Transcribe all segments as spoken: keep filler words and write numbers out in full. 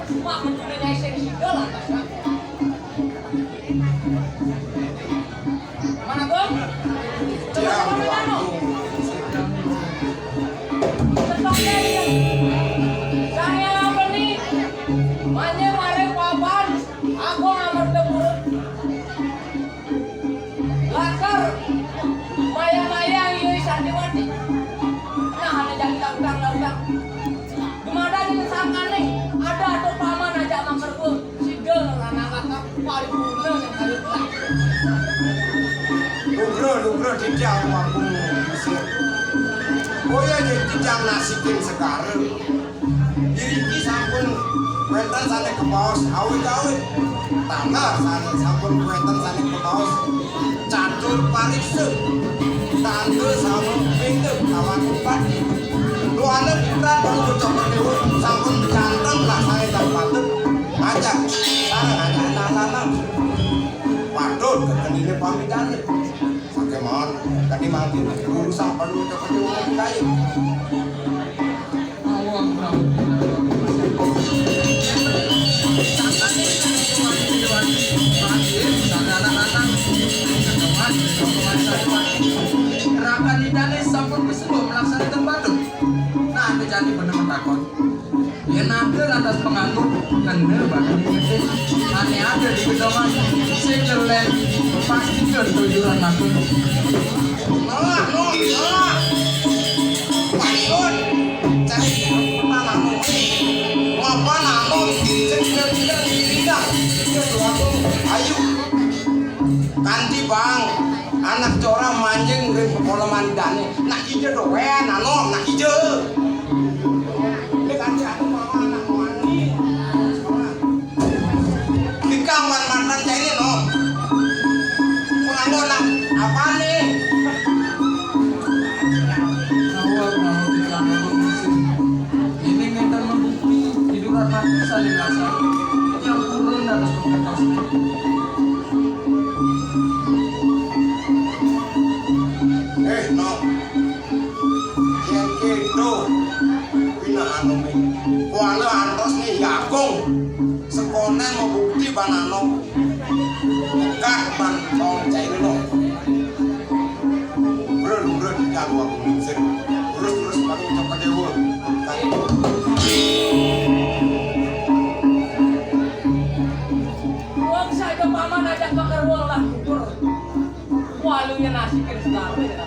Mak mencuri nyai sing sida lantas. Mana, Gong? Coba, ya, coba, Gong. Cetok, ya, ya. Saya apa nih? Manye mare papan. Aku ngamar debur. Lakar mayang-mayang Yui Santiwati. Nah, ane jani lautang-lautang. Dumadaning sangkaning ada atuh paman ajak makerbu. Sida ngeranang lakar paripurna ning kayun. Nugra, nugra titiang Kakung Mesir. Boya nggih titiang nasikin segara. Iriki sampun wénten sané kebaos awit-awit. Taler sané sampun wénten sané kebaos catur pariksa. Tanda sama beda lawan upati. Luana putra Bocah Dewa sampun janten lah sané dan patut ngajak sareng anak-anak lanang. Patut kekenine pamitané. Sakémaon, kadi mangkin urusan perlu cepet diumumke. Rakan idane sampun kesuwun melaksanaken badut. Nah, kejadi bener takon. Yen ada lantas pengangguk, kena bakal diingetin. Ane ada di gedongan, sing jelek, pasti ke tujuan makhluk. Nah, no, nah. Payun, cari apa namo? Apa namo? Sing tidak tidak tidak. Ayo. Kanti, Bang, anak cora manjing ring pepoleman dane. Nak ija doen, anom, nak ija. Ini kanti aku mau anak mani. Dikang wan mantan cai no. Penganggo anak apa nih? Awal mau dikang musim. Ini minta membukti hidup mati saling rasa. Yang turun dan Eh, no. Yen kedo, pina anu mi. Kuala antos ni yakung. Sekonen mau bukti banano. Kak ban tong cai no. Brun, brun, jago aku mingsir. Terus, terus, paling cokot dewa. Wong saja paman ajak pakerwong lah gugur. Walu yen asikin segala ya.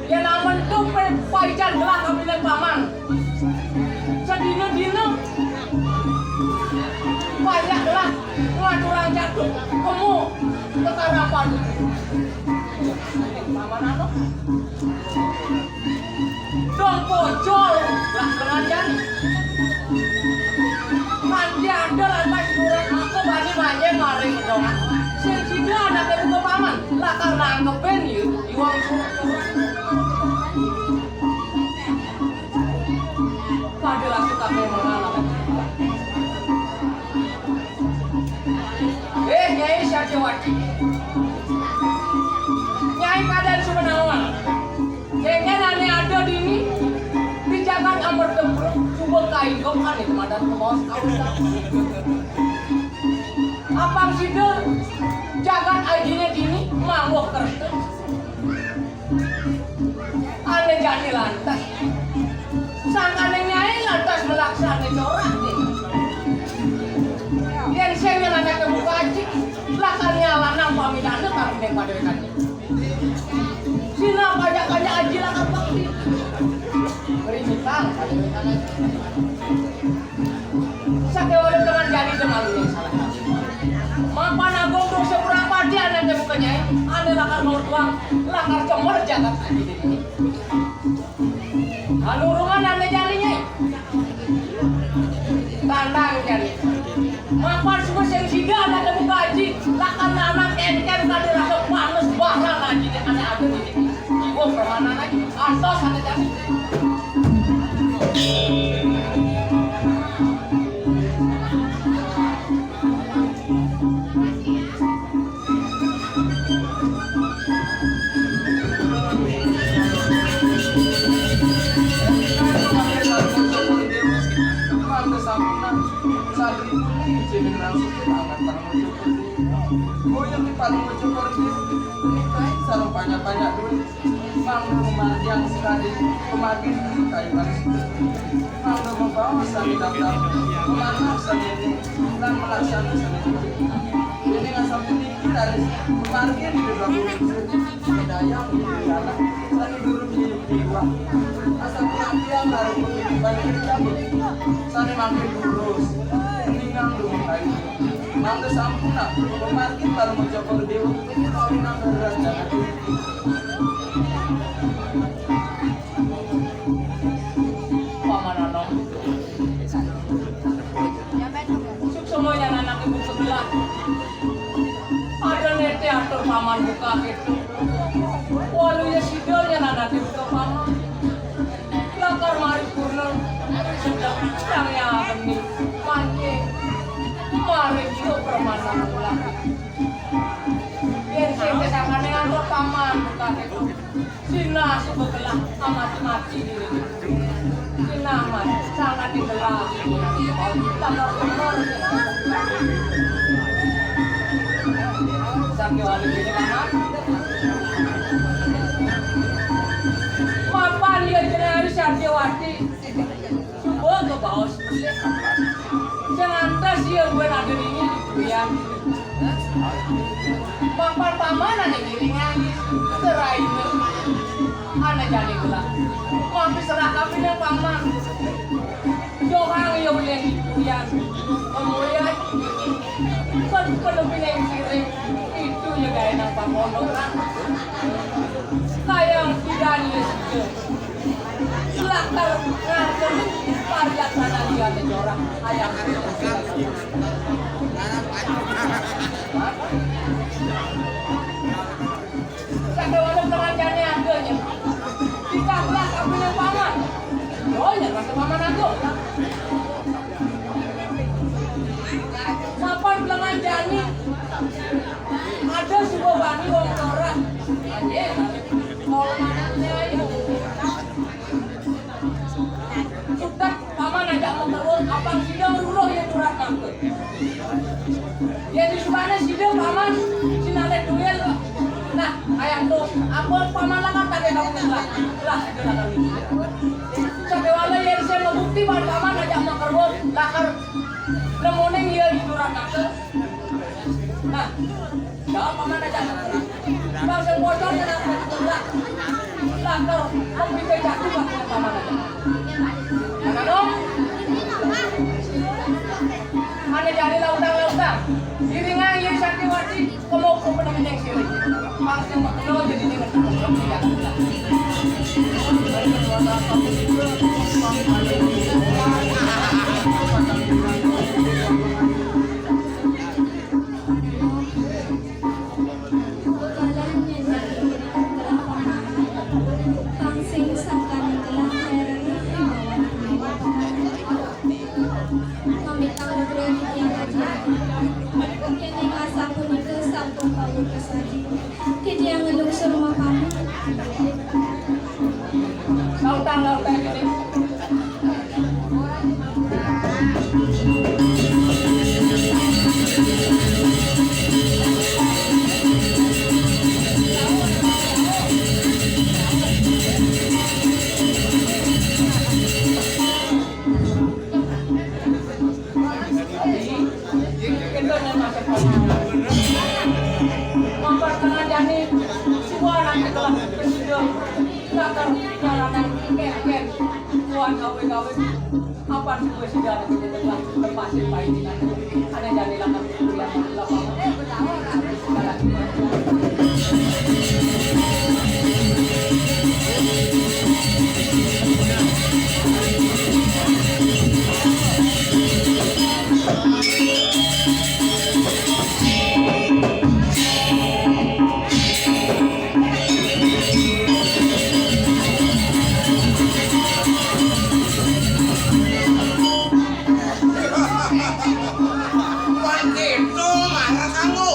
Yen amen tuh pe paican gelah kaminan paman. Sedina-dina banyak gelah ngaturang jatuh kemu ketarapan. Paman anu. Dong pojol lah dengan jani. Nanti ada lantas surat aku bani manye maring dong. Sing sida anake buka paman. Lah karena anggepin ya, iwang surat-surat. Pada lah suka memang alamat. Eh, Nyai Satyawati. Nyai kadang sumenawa. Dene ane ada dini di jagat Amertempur, coba kaingkong ane kemadan kemaos kawitan. Apang sida jagat ajine dini mangguh kerta. Ane jani lantas. Sang ane nyai lantas melaksane corak deh. Yen sing nyelanake buka aji, lakar nyalanang pamidane karo deng pada wekane. Sina pajak-pajak aji lakar bakti. Beri bintang pada wekane. Sakewala dengan jani dengan ini salah. Mapan agung dosa berapa dia nanti buka nyai, ane lakar mau tuang, lakar cemor jagat aji dini. Anu urungan ane jani nyai. Tandang jani. Mapan semua sing sida ane temu kaji, lakar anak kengken kade rasa panas barang aji ane ada dini. Ibu permanan aji, antos ane jani. Langsung ke tangan Palem Cokor. Boyong di Palem Cokor dia. Nikahin sareng banyak-banyak duit. Mangda mamargiang sakadi, pamargin nikahin Palem Cokor. Mangda mabaos sané daftar, mamargi sané, lan malaksana sané. Déning asapunika raris pamargin di Prabu Lungsur. Dayang anak sané durung iwak. Asapunika raris pemilihan kerja sané mangkin lurus. Ningang lumut kayu. Mangda sampun, nak, pamargin Palem Cokor Déwa. Ini kawinan berat. Paman Anom. Suksma yén anaké buka gelah. Ada nété atur paman buka kéto. Waluya sida yén anaké buka paman. Lakar maripurna sedek sang ya geni. Mangké maring yo permanan ulah. Yén sing kesangkane atur paman buka kéto. Sinah suba gelah amati-mati diri. Sinah mati sangat digelah. Tanah bener. Sakya wali diri paman. Mapan ya jeneng Satyawati. Suba kebaos. Sing antes ya buat ada ini di kuliah. Mapan paman ané ngiringang seraina. Ané jani gelah. Mapi serah kami nang paman. Johang ya ulian dipuyan. Kemudian kan penepi nang siring. Itu ya gaé nang pamondokan. Kayang pidan ya sida. Lakar ngarep pariyatsanan liyané jorah ayam. Sadéwana pengajané adanya. Kita belas aku yang paman. Oh, ya, rasa paman aku. Mapan lengan jani. Ada suba bani wong lorah. Aja. Kalau mana aja. Suket paman ajak mengkerut, apang sida ngruruh ya turat mangke. Yén disubane sida paman sinalih duel. Nah, ayam tuh, apa paman lakar kate kamu lah. Lah, sida lakar. Sadéwala yén sing ngebukti bahwa paman ajak mengkerut, lakar nemuning ya di turat mangke. Nah, jawab paman ajak. Bang sing bocor kena tulak. Lakar, kok bisa jatuh, Bang, sama paman ajak. Mana dong? Mana jadi lautan-lautan? Iringan yang santiwati, kemoko penemening sirih. Bang sing makelo jadi inget. Pang sing sangkaning gelah lereng ing bawah. Mamitang nugraha titiang aji. Yéning asapunika sampun pamungkasadi. Titiang nglungsur mapamit. Lautang, lautang ini. Mampar tengah jani, suara nanti telah bersidang. Lakar jalanan kén-kén. Tuan gawe-gawe. Apan suwe sida anu tetep lah lepasin painingan. Ané jani lakar kuliah lapangan. Wah, kéto marah kanggo.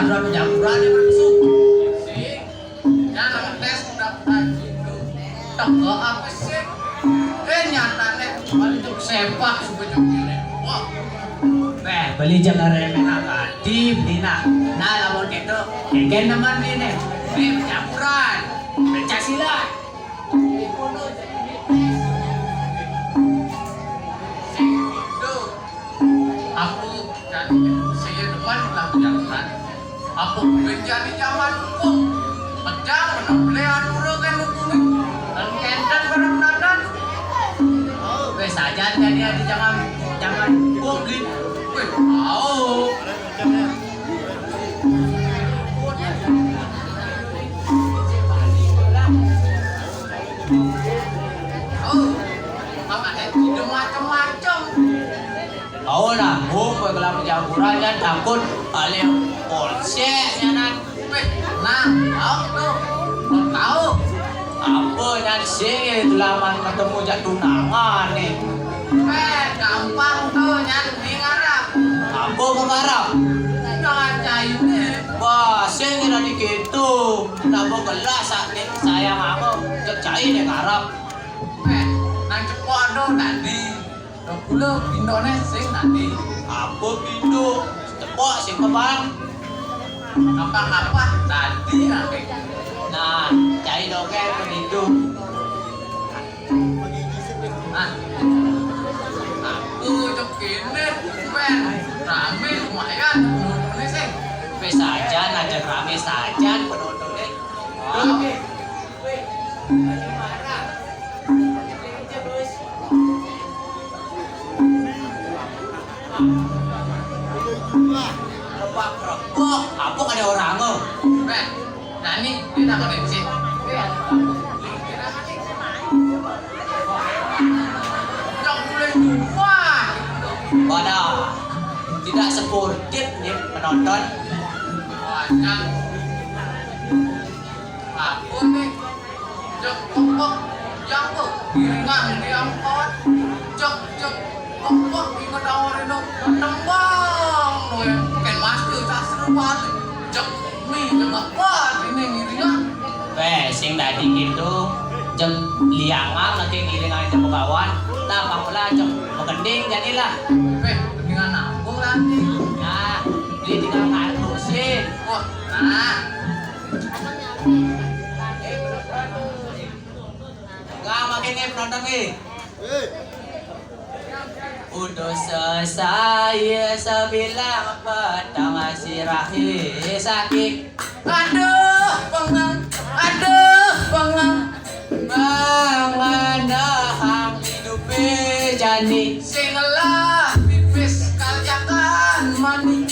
Udah penjaburan ya, Pak Su. Sing. Nyana ngetes udah kaji itu. Tengok apa sih? Eh, nyatane untuk sepak suka jokile. Wah. Eh, beli jangan remeh tadi, beli nah. Nah, lamun gitu, keken teman ini. Ini pencaburan. Pencaksilat. Sing itu. Aku kan saya depan lah pencaburan. Apa menjadi zaman hukum? Pecah, menang beli aturan kan hukum. Dan kenten barang nadan. Wes saja jadi ada jangan, jangan hukum beli. Weh, tahu. Oh, apa ada macam-macam. Kau nanggung kowe kelam jaguran ya takut alih polsek ya nan. Weh, nah, tahu tuh. Kau tahu. Apa nan sing laman ketemu jak tunangan nih. Eh, gampang tuh nyan di ngarap. Apa mau ngarap? Nah, cai nih. Wah, sing kira dikit tuh. Napa gelas sak nih sayang aku. Cek cai nih ngarap. Eh, nang cepok do tadi. Kula pindhone sing tadi. Apa pindho? Cepok sing kebang. Apa-apa tadi ate. Nah, cai dongeng begitu. Nah, aku cek kene ben rame lumayan penontonnya sih. Wis sajan aja rame sajan penontonnya. Oke. Wah, apa kada orang lo? Nah, ini dia nak kena cek. Yang boleh dua. Wadah, tidak sportif nih penonton. Wah, yang apa nih? Cek kepek, yang kok iringan diangkat. Cek, cek kepek, ingat awal itu tembang. Doyan pakai masker, tak seru banget. Cek, nih, cek apa ini ngiringan? Weh, sing tadi gitu. Cek liangan lagi ngiringan cek kawan. Nah, pamulah cek menggending jadilah. Weh, mendingan aku lagi. Nah, dia tinggal ngatur sih. Wah, nah. Nggak, makin nih penonton nih. Udah selesai sebilang petang sirah sakit. Aduh, pengang, aduh, pengang. Penganahang hidup jani. Sing lah pipis kaljakan mani.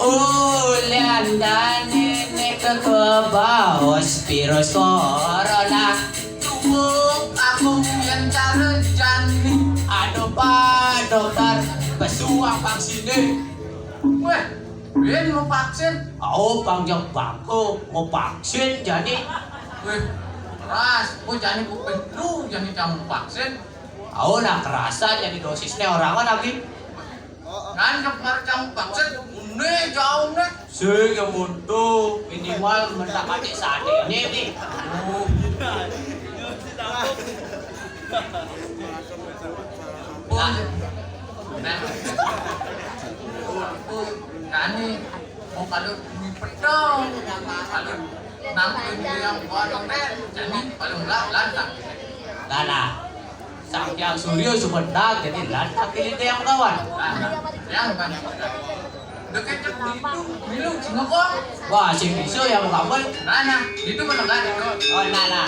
Ulian dani nek kebaos virus corona. Tubuh aku yang cara jani. Aduh, Pak Dokter, pesuang vaksin nih. Weh, Win mau vaksin? Au, Bang Jok Bangko mau vaksin jadi. Weh, keras, gua jadi kuping lu jadi kamu vaksin. Au, nah kerasa jadi dosisnya orang kan lagi. Kan kemarin kamu vaksin, ini jauh nih. Sing ya muntu, minimal mentak aja saat ini nih. Oh. Nah, nah, kani mau kalau mie pedang, kalau nang ini yang warung deh, jadi paling lah lantak. Nah, nah, sampai suryo sebentar jadi lantak ini yang kawan. Nah, nah, yang banyak. Deket itu, milu, singokong. Wah, sing iso ya mau kabel. Nah, nah, itu menengah itu. Oh, nah, nah.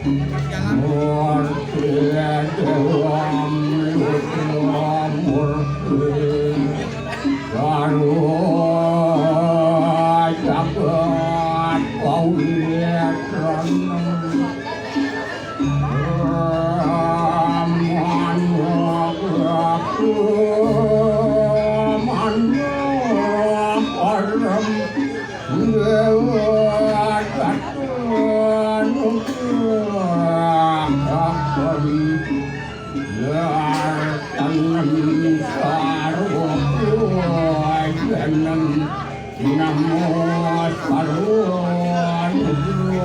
Murti Dewa Murti Sarwa Jagat Pawitran. Namo Sarwa Nugrahakum.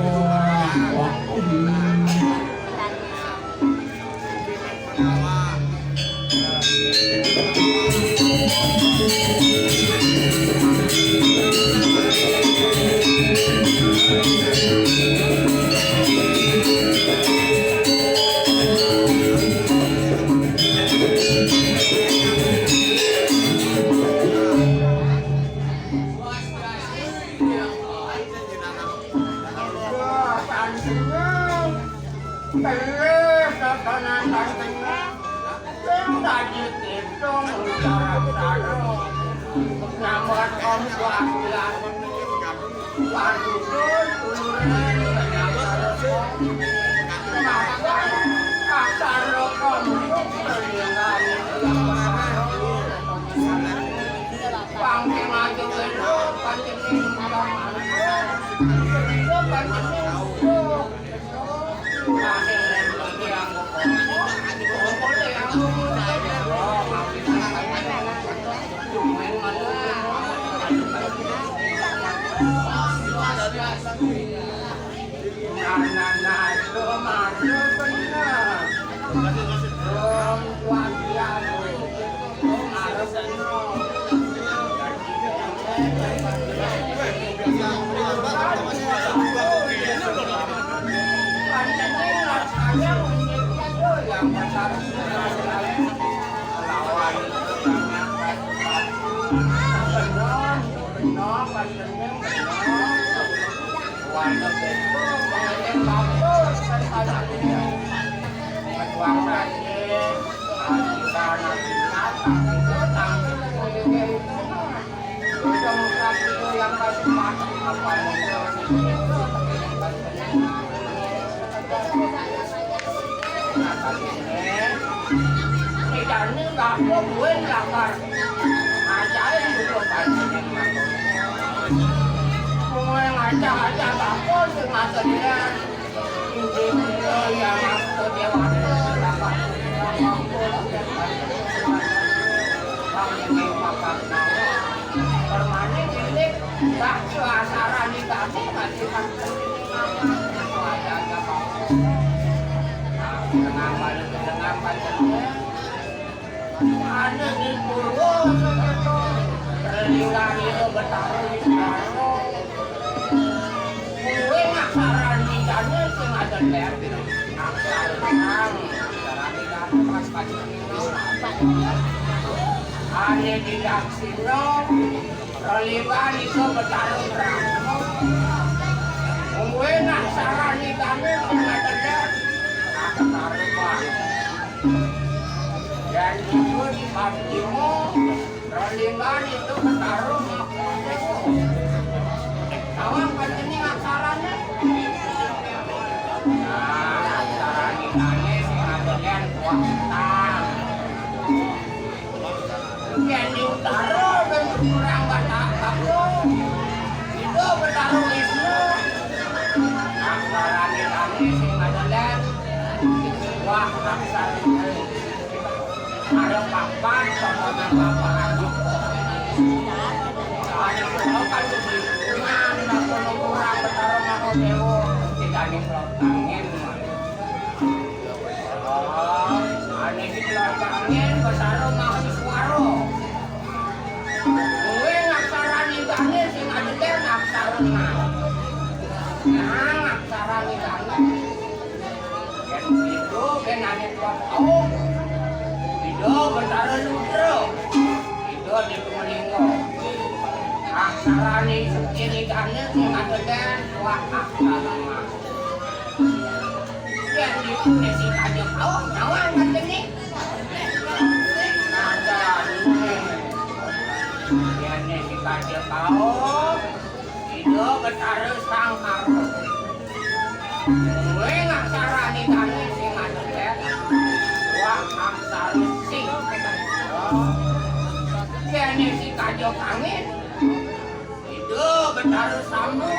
Wah, pancingan. Tengah tatanan pancingan. Sing tadi pitung utara utara. Nambah komplas bilang. Wah, itu tuluran. Kenapa? Kasar rokok. Pangking aja wélo, pancing ning malam. Pancing ning udo. Nah, nah, nah, itu maju bener. Belum kuat dia. Idane laku buin lakar. Ajahe suka pancen. Kowe ngajak-ajak aku sing ngaten ya. Injil ya maksud dewasa lakar. Permane milik tak suasana di kafe masih. Ane di Purwo seketo, relingani lo Betara Wisnu. Kuwe ngaksarani jane sing ada ler. Aksar tenang, aksarani jane pas pagi. Ane di Daksina, Raliwan iso Betara Brahma. Munggué nak sarani kami pengadegan. Nak sarani. Dan itu di Bantimo, Raliwan itu Betara Mahkota. Tawang panjenengan aksarane. Nah, aksarane kami pengadegan kuat. Yén di utara ben kurang Batak kampung. Itu Betara Wisnu. Aksarane kami sing madelan. Wah, aksarane. Ada papan, papan, papan. Ada papan di lingkungan, ada kurang Betara Mahadewa. Tidak dikelok angin. Ane iki lambangin Betara Mahaswara. Kuwi ngaksarani tane sing adegan aksara nah. Nah, ngaksarani tane. Yen itu ben ane kuat tau. Ida Betara Ludra. Ida di Kumalingga. Aksarani sekiri tane sing adegan wah aksara nah. Ini si Raja Kaum, nawang kan ini? Ada ini. Ini si Raja Kaum. Ida Betara Sangkara. Kowe ngaksarani tani sing adegan. Wah, aksara sing. Kene si Kaja Pangin. Ida Betara Sambu.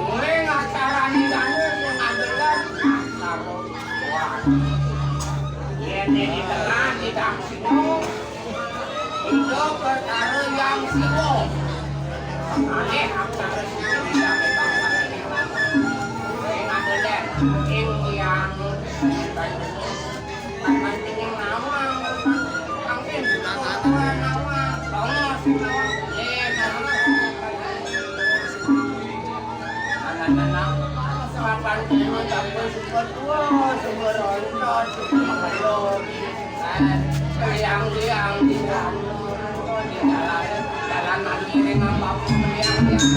Kowe ngaksarani tani sing adegan. Aksara. Wah. Kene di tengah di dalam. Ida Betara Hyang Siwa. Malih aksara siji ing adolen ing Hyang Siwa. Kan penting nawang. Penting nawang. Tongos nawang. Nggih, nawang. Anak-anak, mapan dina jago sumber tua, sumber ronto, sumber melo. Liang-liang di dalam, dalam hati dengan bapakmu liang-liang.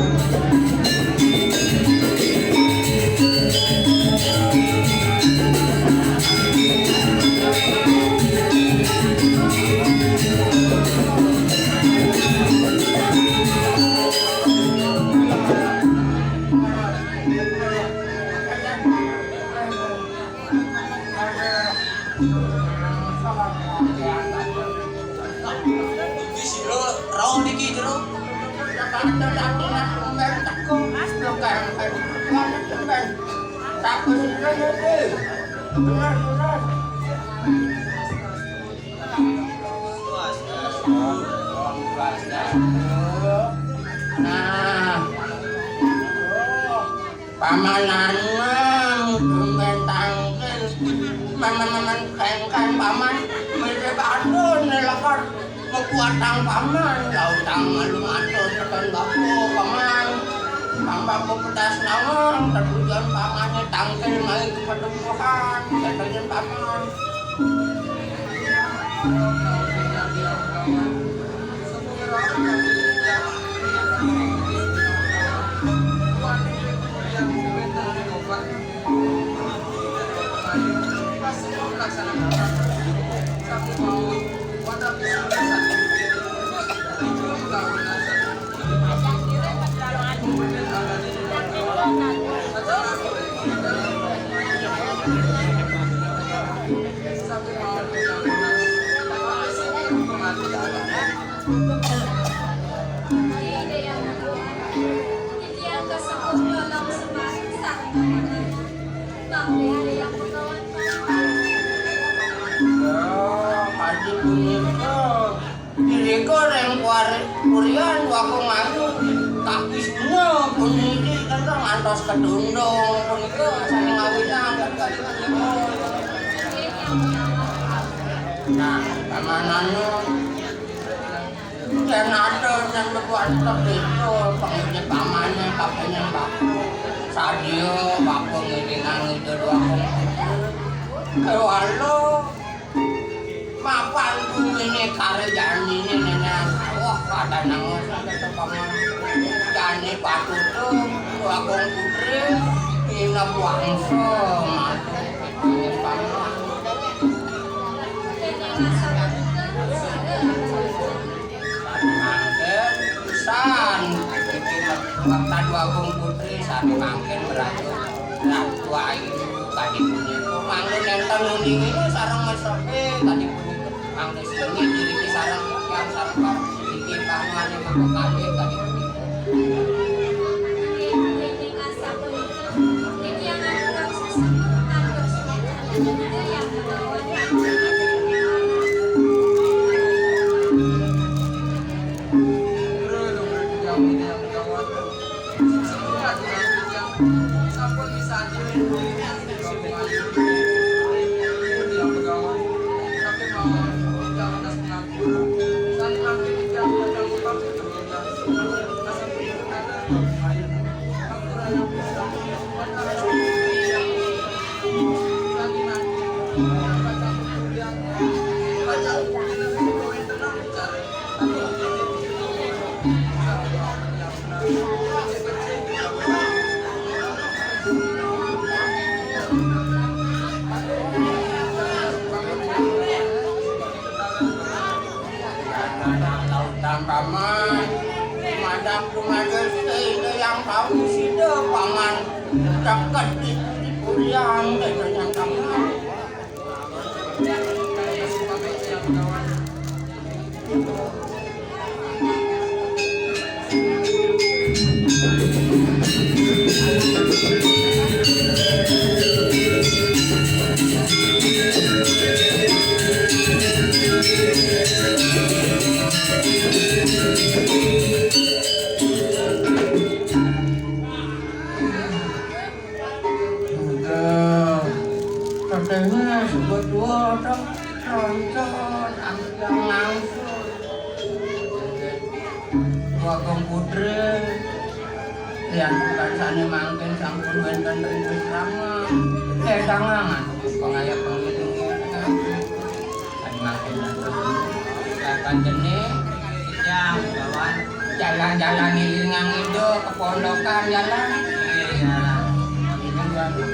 Di sira rauh niki jero. Nah. Pamananang tumben tangkil. Maman-maman kengkang paman. Mirip adun lekor. Mekuatang paman. Lautang malu matur tekan bapa paman. Pang bapa pedas nawang. Tetujuan pamane tangkil mai kepedukuhan. Tetujuan paman. Haji punika, dirika ring kuari-, kurian Wakung Ayu, kaki sedina puniki, kenten ngantos kedundung punika, sané ngawinang. Nah, pamanane, yen ada nyang lebu antek itu, pengene pamane, kapene baku. Sadia baku ngiringan ida dua kumpul. Kewala. Mapan kuwine karejane nene sawah kadanang tetepangan. Jane patutu Agung Putri nginep wangsa mati. Mangke pisan iki Agung Putri sami mangkin merayu Ratu Ayu kadi punika. Mangke nenten nguningina sareng mesepe kadi punika. Mangke sini diriki sareng yang sareng iki pangane mangke kalih kadi punika. Yo, paman, cakep di, di purian, eh, kanyang tangan. Aduh, katanya sebut dua orang nonton, aku yang langsung. Dua Kong Putri, yang bukan sani mangkin sampun wénten ring wisrama. Eh, tangan, pangaya pengiring. Kan makin atur. Kapan jenih, jam, kawan. Jalan-jalan ilingang idup, kepondokan jalan. Iya. Ini baru.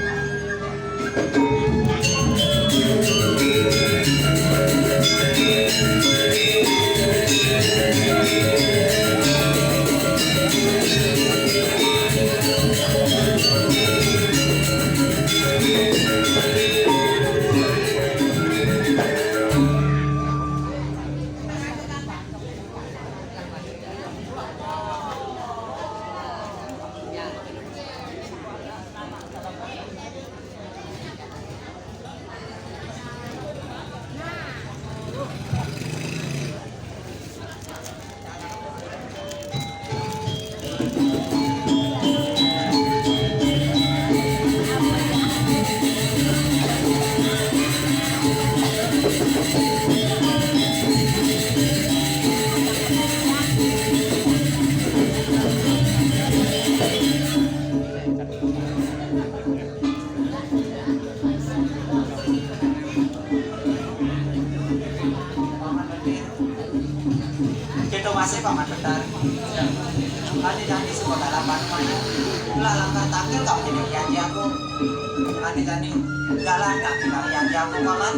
Kita masih Paman Betari. Kali jani semua balapan main. Lah langkah takil kau jadi janji aku. Kali jani jalan kaki kau janji aku, Paman.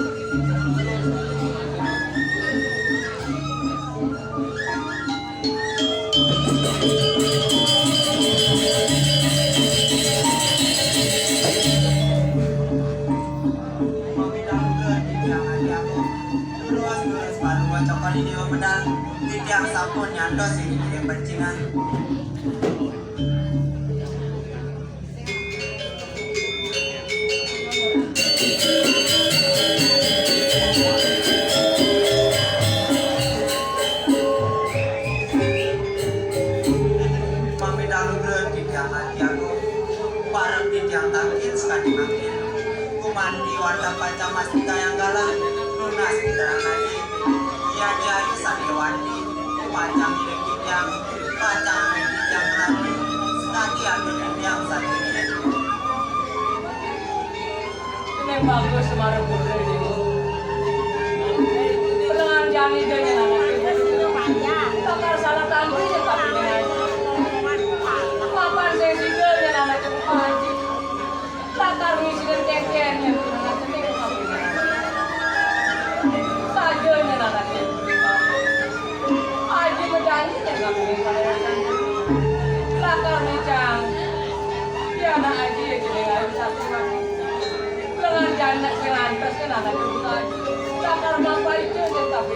Terus, terus, baru gua cokol ini, gua pedang. Titiang sampun nyantos ini kirim pancingan. Mami dalu gre titiang ati aku. Parep titiang tangkin sekadi mangkin. Kumandi wanda pancamastika yang galah. Nunas pikiran ati. Iya diayu sanewandi. Pacang iring titiang. Pacang iring titiang rabi. Sekadi atur titiang sadini. Ini bagus semara putri niku. Lengan jani dene anak ibu. Bakal salah tampi yen tapi dengan. Papan sing sida yen anak ibu Pak Haji. Bakal ngisiin keken yen anak ibu Pak Haji. Saja yen anak ibu. Aji medani yen kami ning kawasan. Bakal micang. Ya anak aji ya jeneng ayu satu. Lengan janek sing antes kan anak ibu tadi. Cakar mapa itu sing tapi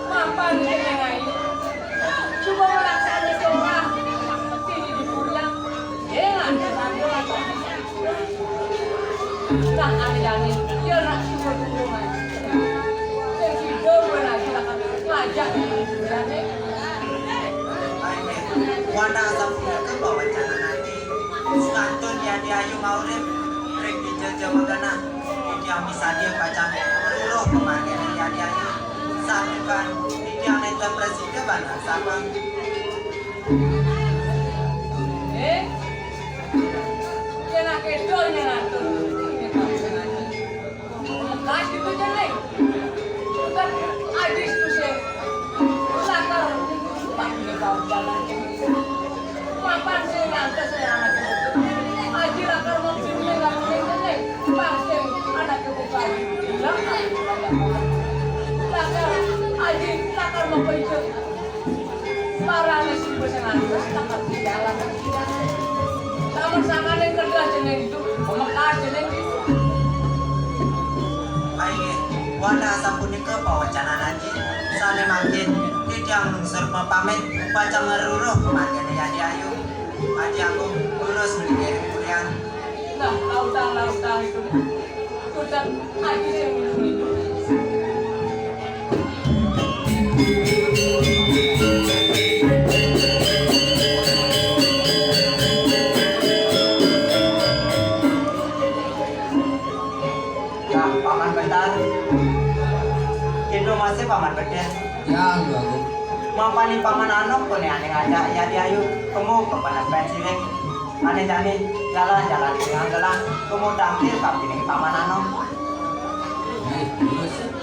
mapan sing ayu. Coba melaksanakan orang. Sini di pulang. Jangan kesana. Nah, ane-ane, ya nak syukur dulu, Mas. Sing sida kowe lagi bakal ngajak ning kuburan, eh. Ayo, Nek. Wana sapunika wacananane. Sing kantun Yadi Ayu maurip ring dija Jawa Tengah. Titiang misadya pacang weruh pamargine Yadi Ayu. Santukan titiang nenten prasida banget sapa. Eh, yen akeh dol yen atur. Lekas gitu, Jeng. Kan adis tuh sih. Lakar, Pak, ini bau jalan. Mapan sing ngantes ya anak ibu. Aji lakar mau sini nggak mungkin, Jeng. Bang sing anak ibu kali. Lakar, Aji lakar mau pecah. Ora ana sing bisa nganggo, tak ngerti jalan. Sama-sama ning kerja jeneng itu, pemekas jeneng itu. Aye, wanda sapunika pawacanan Aji. Sane mangkin, titiang lungsur mapamit, pacang ngeruruh kemanggene Yadi Ayu. Aji Agung, lurus mriki ring Purian. Nah, lautang, lautang itu. Kudan Aji sing minum itu. Nah, Paman Betara. Kidung masih Paman Betara. Ya, Agung. Mapaning Paman Anom kone ane ngajak Yadi Ayu. Kemu ke penepen sirik. Ane jani jalan-jalan dengan gelang. Kemu tangkil kapining Paman Anom. Nggih, terus.